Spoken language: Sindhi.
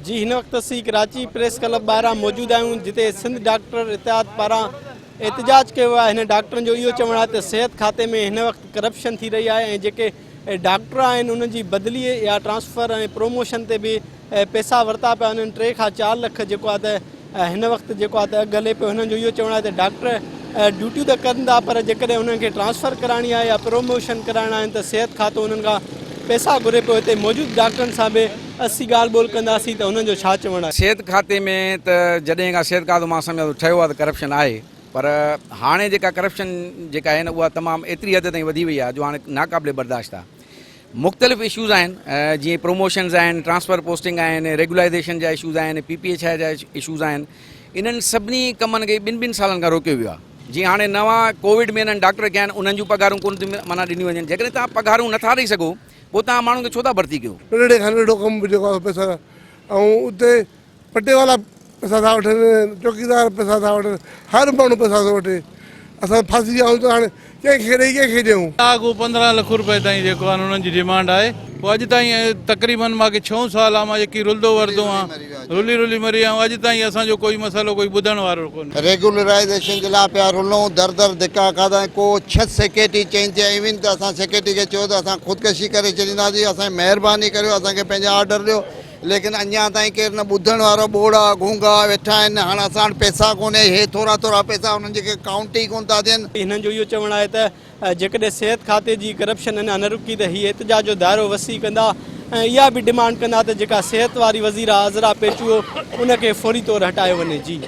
جي هن وقت اسين ڪراچي پريس ڪلب ٻاهران موجود آهيون جتي سنڌ ڊاڪٽر اتحاد پاران احتجاج ڪيو ويو آهي هن ڊاڪٽرن جو اهو چوڻ آهي ته صحت کاتي ۾ هن وقت ڪرپشن ٿي رهي آهي ۽ جيڪي ڊاڪٽر آهن انهن جي بدلي يا ٽرانسفر ۽ پروموشن تي به پئسا ورتا پيا وڃن ٽي کان چار لک جيڪو آهي ته هن وقت جيڪو آهي ته اگهه هلي پيو هنن جو اهو چوڻ آهي ته ڊاڪٽر ڊيوٽيون ته ڪن ٿا پر جيڪڏهن انهن کي ٽرانسفر ڪرائڻي آهي يا پروموشن ڪرائڻا آهن ته صحت کاتو انهن کان پئسا گهري پيو هتي موجود ڊاڪٽرن سان به اسين ڳالهه ٻولهه ڪنداسين ته انهن جو ڇا چوڻ آهي. صحت کاتي ۾ ته جڏهن کان صحت کاتو مان سمجهان ٿو ٺهيو آهي ته ڪرپشن آهي پر هاڻي جيڪا ڪرپشن جيڪا آهي نه اها تمام ايتري حد تائين وڌي وئي آهي جو هاڻي ناقابل برداشت آهي مختلف اشوز آهن جيئن پروموشنز آهن ٽرانسفر پوسٽنگ آهن ريگولائزيشن جا اشوز آهن پي پي ايڇ I جا اشوز آهن انهن سڀني ڪمن کي ٻن ٻن سالن کان روڪيو ويو آهي جيئن هاڻي نوان ڪووڊ ۾ انهن ڊاڪٽر ڪيا آهن انهن جون پگهارون ڪونه ٿيون معنيٰ ڏنيون وڃن جيڪڏهن توهان پگهارون نٿا ڏئي سگهو پوء توهان ماڻهن کي ڇو ٿا ڀرتي ڪيو. ننڍڙي کان ننڍو ڪم به جيڪو آهي سو پئسا ۽ اتي پٽيوالا پئسا ٿا وٺن، چوڪيدار پئسا ٿا وٺن، هر ماڻهو پئسا ٿو وٺي. اسان ڦاسي ويا آهيون ته هاڻي ڪنهن کي ڏئي ڪنهن کي ڏيون. آگو 15 لک روپيه تائين جيڪو آهي انهن جي ڊيمانڊ آهي. پوء اڄ تائين تقريبن مان کي ڇهون سال آهي مان جيڪي رلندو وردو آهيان رلي رلي مري ويا آهيون اڄ تائين اسان جو ڪوئي مسئلو ڪوئي ٻڌڻ وارو ڪونهي. ريگولرائيزيشن جي لاء پيا رلون در در ڌڪا کاڌا ۽ ڪو ڇهه سيڪريٽري چينج ٿيا ايون ته اسان سيڪريٽري کي چيو ته اسان خودڪشي ڪري ڇڏينداسين اسان جي مهرباني ڪريو اسان کي پنهنجا آرڊر ڏيو ليڪن اڃا تائين ڪير نه ٻڌڻ وارو ٻوڙا گونگا ويٺا آهن هاڻ اسان وٽ پئسا ڪونهي هي ٿورا ٿورا پئسا انهن جي ڪائونٽ ئي ڪونه ٿا ٿين. هنن جو اهو چوڻ آهي ته جيڪڏهن صحت کاتي جي ڪرپشن اڃا نه رڪي ته هي احتجاج جو دائرو وسيع ڪندا ۽ اها به ڊمانڊ ڪندا ته جيڪا صحت واري وزير آهي عذرا پيچوهو ان کي فوري طور هٽايو وڃي جي.